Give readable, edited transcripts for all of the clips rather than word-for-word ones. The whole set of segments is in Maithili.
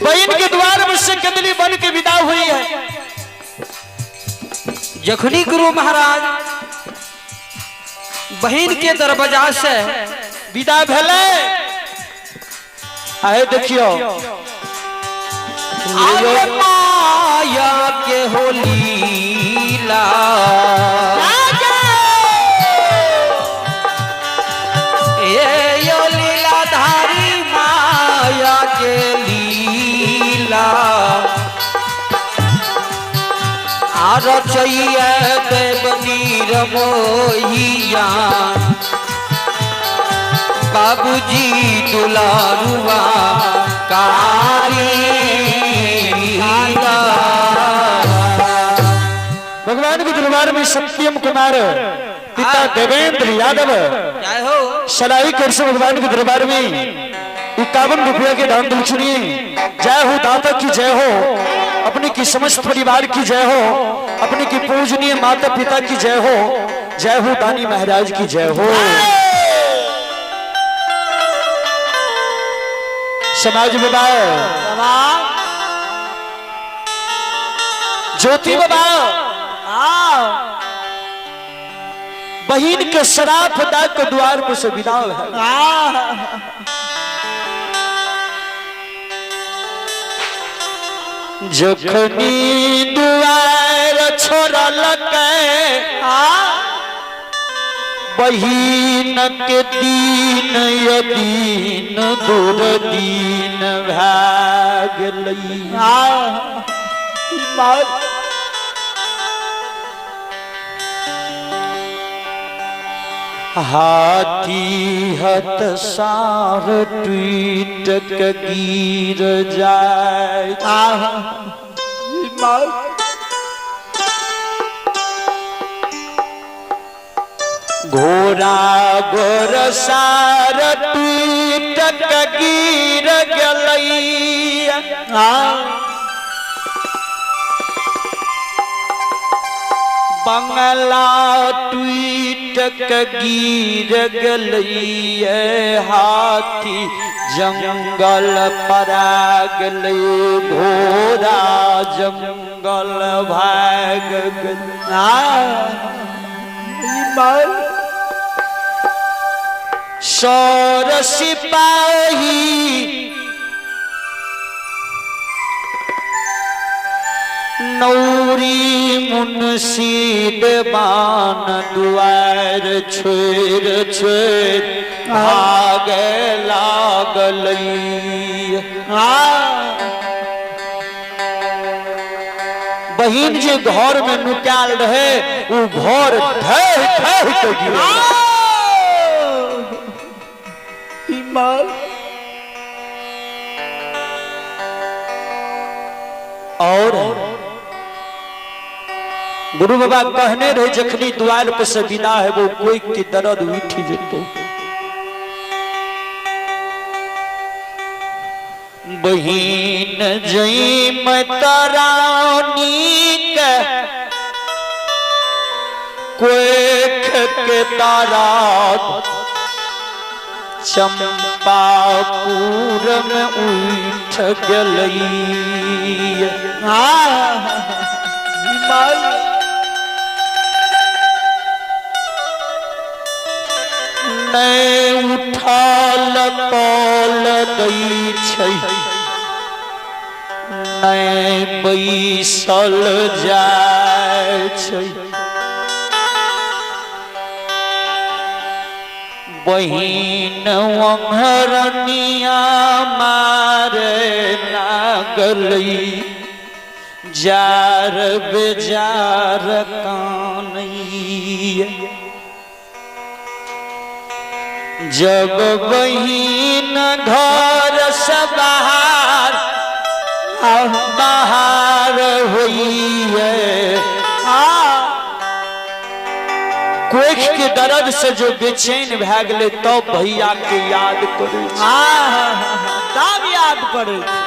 बहन के द्वार में से कंदली बन के विदा हुई है। जखनी गुरु महाराज बहन के दरवाजा से विदा भेले, आए देखियो आगे माया के हो लीला, ए यो लीलाधारी माया के लीला, आ रचैया देव नीर मोहिया, बाबूजी दुलारुआ कारी। भगवान के दरबार में सत्यम कुमार पिता देवेंद्र यादव जय हो। सलाई कर से भगवान के दरबार में 51 रुपया के दान दक्षिणी। जय हो दाता की जय हो, अपने की समस्त परिवार की जय हो, अपने की पूजनीय माता पिता की जय हो, जय हो दानी महाराज की जय हो। समाज बाबा, ज्योति बाबा, बहन के शराफ दा के द्वार पर से विदा है। जखनी दुआर छोड़लकै बहिन के दीन यदीन दूर दीन भए गेलै। हाथी हत सार टूट के गिर जाय, घोड़ा गोर सार टूट के गिर गेलै। बंगला टूट के गिर गेलै, हाथी जंगल परा गेलै, घोड़ा जंगल भाग गेलै। सौर सिपाही नौरी मुंशी देवान दुआर छोड़ छोड़ भागे लागलै। बहिन जे घर में नुकायल रहे उ घर ढह ढह के गिरल। और गुरु बाबा कहने रहे जखनी द्वार पर से विदा है वो कोई के दर्द उठी जेतो। बहिन जई तरानी के कोख के तारा चंपापुर में उठ गेलै। नहीं उठाल तौल दै छै, नहीं बैसल जाय छै, बहिन ओंघरनिया मारे लागलै, जार बेजार कानैया। जब बहिन घर से बाहर बाहर होइए, कोख के दर्द से जो बेचैन भए गेलै तब भैया के याद करै छै। तब याद करै छै।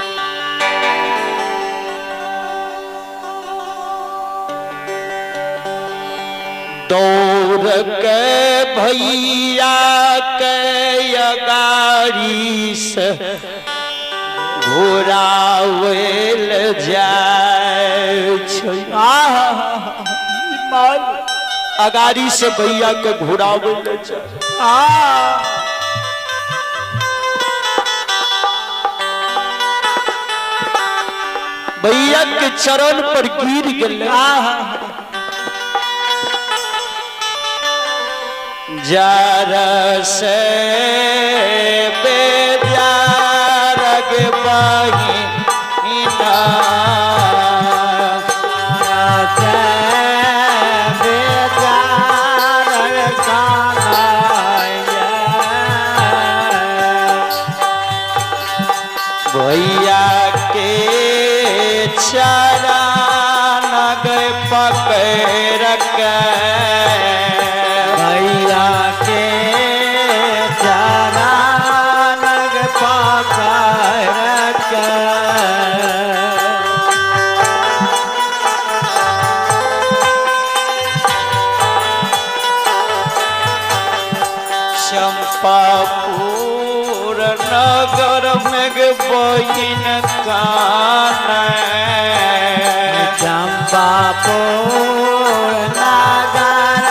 दौड़ के भैया के अगाड़ी से घुरावेल जाय छै। आहा माल अगाड़ी से भैया के घुरावेल जाय। आ भैया के चरण पर गिर गेलै। आहा जर से बेजार गे बहिना, भैया के चरण गे पकड़ के, भैया के चरण पकड़ के, चंपापुर नगर में गे बहिन कान, चंपापुर नगर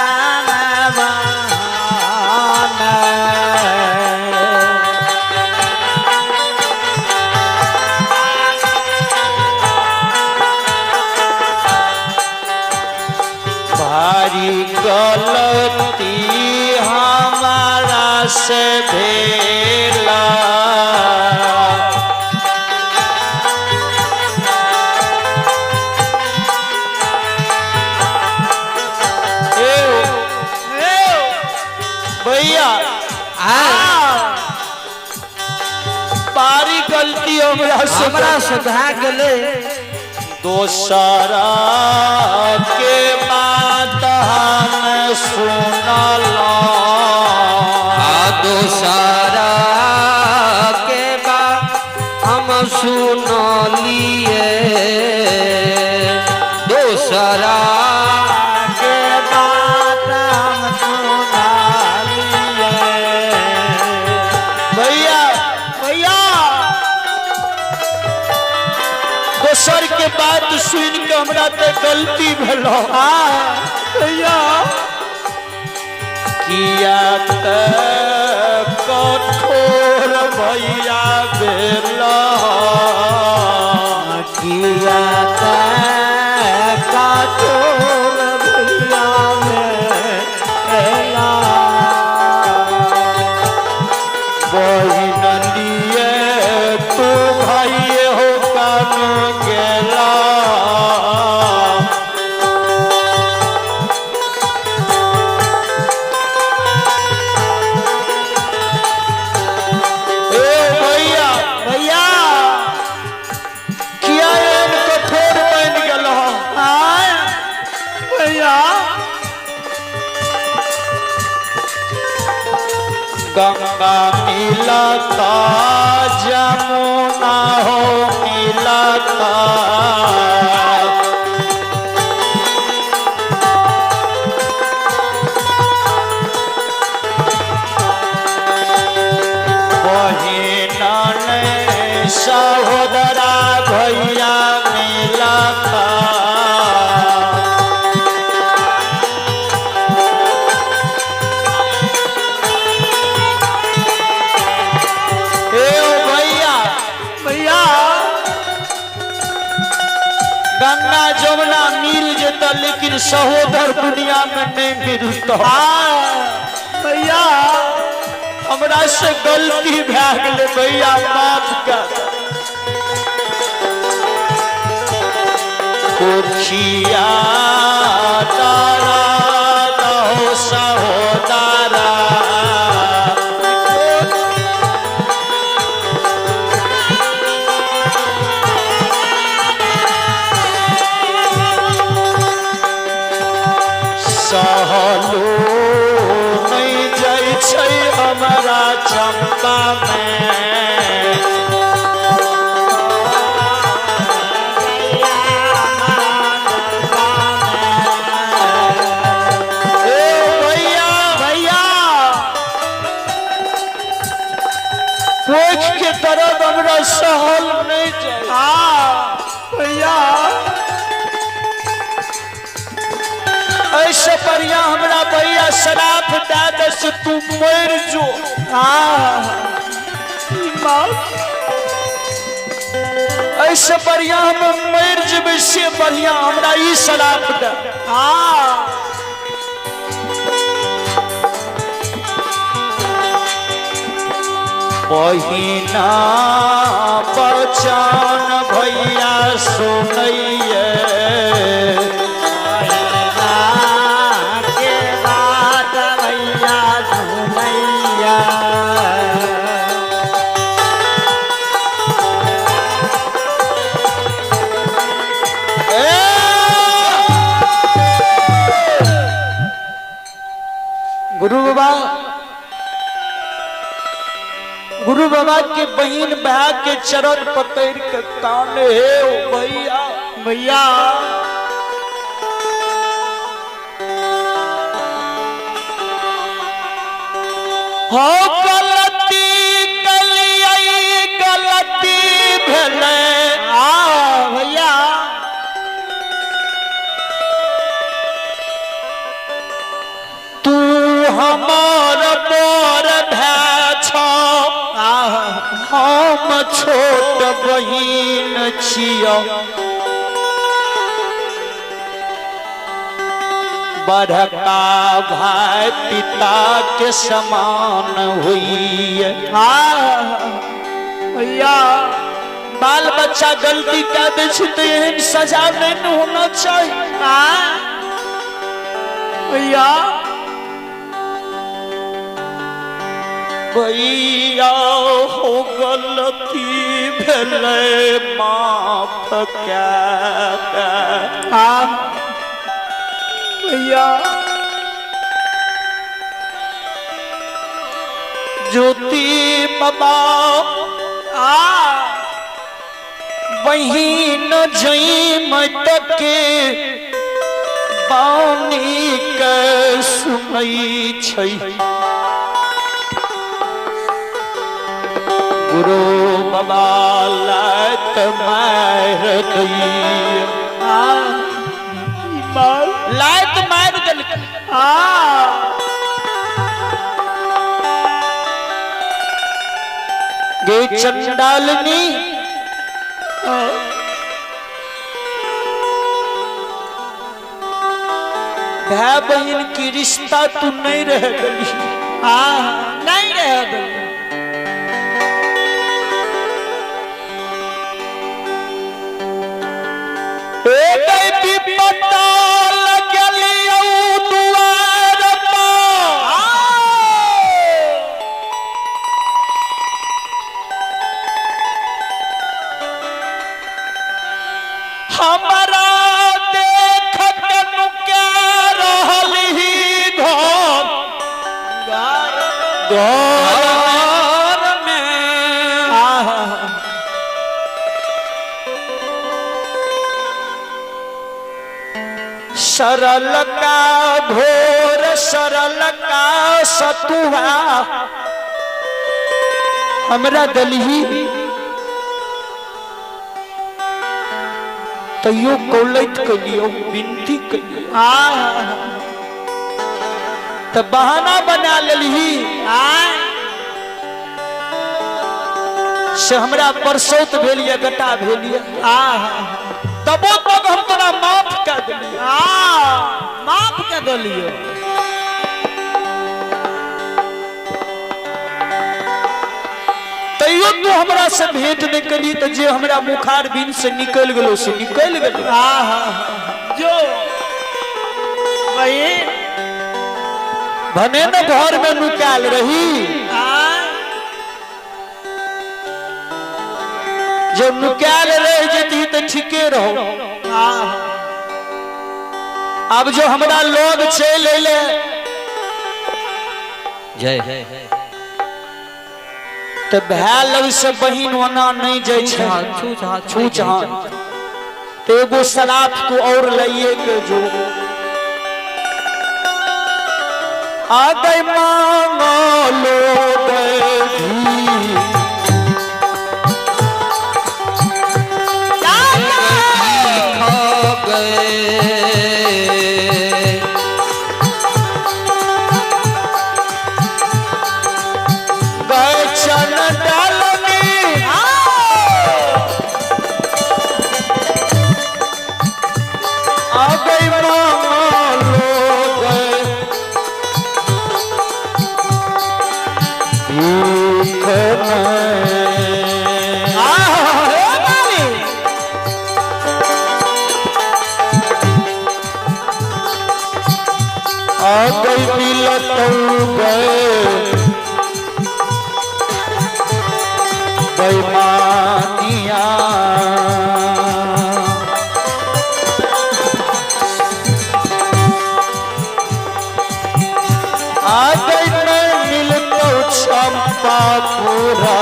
में बहन, भारी गलती हमारा से भेला, ए भैया भारी गलती हमरा से हमरा से भए गेलै। दोसरा के बात हम सुनल, आ दोसरा के बात हम सुनलिए, दोसरा के बात हम सुनलिए। भैया भैया दोसर के बात सुन के हमरा ते गलती भेल। आ भैया किया ते कठोर भैया भेल, किया ते कठोर भैया भेला, बहिन लिए तू भाई हो कान गेला, ए भैया भैया किया एहन कठोर बनि गेल? आ भैया गंगा मिलता जमुना हो मिलता, बहिन ने सहोदरा भैया मिलता, ए भैया भैया गंगा जमुना मिल जेता लेकिन सहोदर दुनिया में नहीं मिलता। आ भैया हमरा से गलती भए गेलै भैया, माफ कर। कोखिया तारा दहो सहोदरा, सहलो नहीं जाइ छै हमरा चंपा में, ए भैया भैया कोख के दर्द हमरा सहल नहीं शराफ दए दे से तू मरि जो। ऐसे बढ़िया हम मरि जेबै से बढ़िया हमरा ई शराफ दे। बहिना बचन भैया सुनैये, के बात भैया सुनैया। गुरु बाबा, गुरु बाबा के बहिन भाई के चरण पकड़ के कान, हे ओ भैया भैया हो गलती कलियै, गलती भेलै। आ भैया तू हमर बड़ भाय छ, हम छोट बहिन छियौ। बड़का भाई पिता के समान हुई। भैया बाल बच्चा गलती कऽ दै छै तऽ एहन सजा नहि ने होना चाही। भैया भैया हो गलती भेलै माफ कए दे। भैया ज्योति बाबा बहिन जई तक बानी के सुनै छै। गुरु बाबा लात मार दैया, लात मार देलकै। गे चंडालनी, भाई बहन की रिश्ता तू नहीं रह गई। नहीं रह गई। विपता लगलियौ दुआर पर। हमरा देख के नुका रहल ही घर घर में। सरल का घोर सरल का सतुआ हमरा दलही, तैयो कौलैत कलियो, विनती कलियो तऽ बहाना बना लेलही से हमरा परसौत भेल ये, बेटा भेल ये, तबो तक हम तोरा माफ कर देलियो। माफ कर देलियो। तैयो तू हमरा से भेंट नहीं करी तो जे हमरा मुखार बिन से निकल गेलो से निकल गेलो। जो बहिन भने न घर में नुकाल रही, जब नुकाल रह जती तो ठीके रहो। अब जो हमरा लोग चल अइले जय तो भाय लग से बहिन ओना नहीं जाइ छै, छूछ हाथ तो एगो सलाफ तू और लइए के जो आ गई मांगो लो खो गए। मिलतौ गए बेईमानिया। आ गई नहीं मिलतौ चंपा पूरा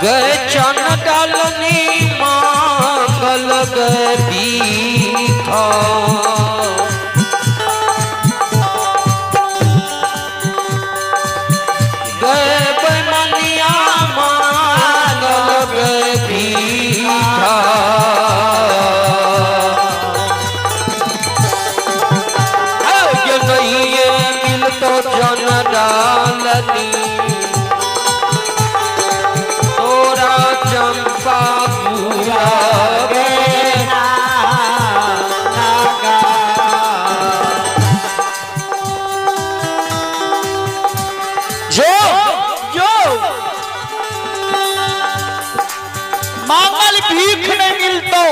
गए चन डालनी मांगल गए भीखा। गए बेईमानिया मांगल गए भीखा। ये नहीं ये मिलतो जन डालनी तोरा चंपा पूरा जो जो मांगल भीख नहीं मिलतो,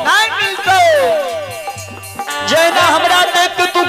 नहीं मिलतो। जैना हमरा देख के तू